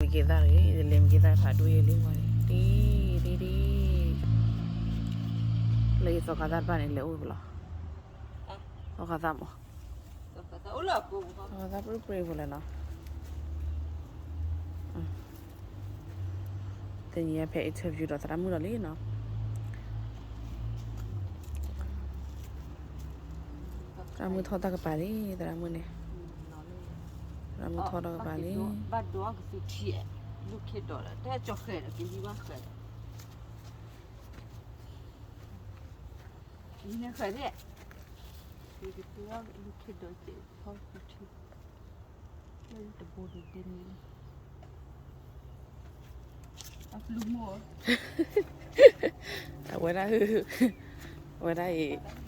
မ့ၢ်က့ၤသၣ်တဂ့ၤ, ယလဲၤမ့ၢ်က့ၤသၣ်ဖးဒိၣ်ယဲလံဝဲန့ၣ်, တံၤတံၤတံၤ, လၢယသီခါသၣ်တဖၣ်န့ၣ် လဲၤအိၣ်ကလီၤ, သီခါသၣ်မး, သီခါသၣ်ပြ့ပြ့ဖိလဲၣ်နီၤ, တနံၤအံၤဖဲ interview ဒီးသရၣ်မုၣ်ဒီးလံနီၤ, သရၣ်မုၣ်ထီၣ်တၢ်ကပၤလံ, သရၣ်မုၣ်န့ၣ်, သရၣ်မုၣ်ထီၣ်တၢ်ကပၤလံ, ဘၣ်ဒိအကသူထံ, လူၢ်ခ့ဒီးလၢ တၢ်ကၠီၤဃဲၤဒီး ကလံၤဘၣ်ဃဲၤဒီး, လံန့ၣ်ဃဲၤဒဲး, လူၢ်ခ့ဒီးကဲဖီကသူထံ, လၢတဘိဒ်န့ၣ်, အပျုၤမိၢ်, အဝဲဒၣ်, အဝဲဒၣ်အံၤ